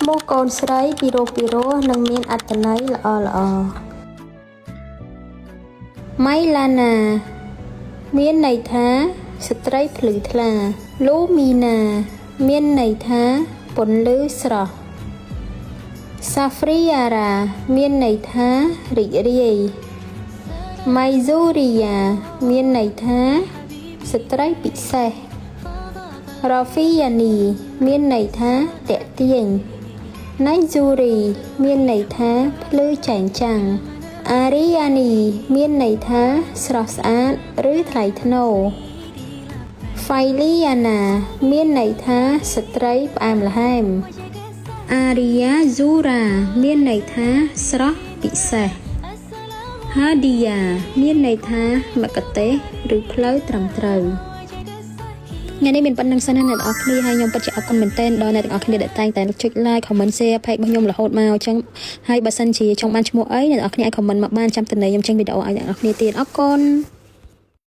ឈ្មោះកូនស្រីពីរោះពីរោះនិងមានអត្ថន័យល្អល្អម៉ៃឡាណា មានន័យថាស្ត្រីភ្លឺថ្លាលូមីណា មានន័យថាពន្លឺស្រស់សាហ្វ្រីយ៉ារ៉ាមានន័យថារីករាយម៉ៃស៊ូរីយ៉ាមានន័យថាស្ត្រីពិសេសរ៉ាហ្វីយ៉ានីមានន័យថាតាក់ទាញណៃស៊ូរីមានន័យថាភ្លឺចែងចាំងអារីយ៉ានីមានន័យថាស្រស់ស្អាតឬថ្លៃថ្នូរហ្វៃលីយ៉ាណាមានន័យថាស្ត្រីផ្អែមល្ហែមអារីយ៉ាហ្ស៊ូរ៉ាមានន័យថាស្រស់ពិសេសហាឌីយ៉ាមានន័យថាមគ្គុទ្ទេសក៍ឬផ្លូវត្រឹមត្រូវថ្ងៃនេះមានប៉ុណ្្នឹងសិនណាអ្នកទាំងអស់គ្នាហើយខ្ញុំពិតជាអរគុណមែនទែនដល់អ្នកទាំងអស់គ្នាដែលតែងតែចុច like comment share page របស់ខ្ញុំរហូតមកអញ្ចឹងហើយបើសិនជាចង់បានឈ្មោះអីអ្នកទាំងអស់គ្នាអាច comment មកបានចាំតន័យខ្ញុំចេញវីដេអូឲ្យអ្នកទាំងអស់គ្នាទៀតអរគុណ។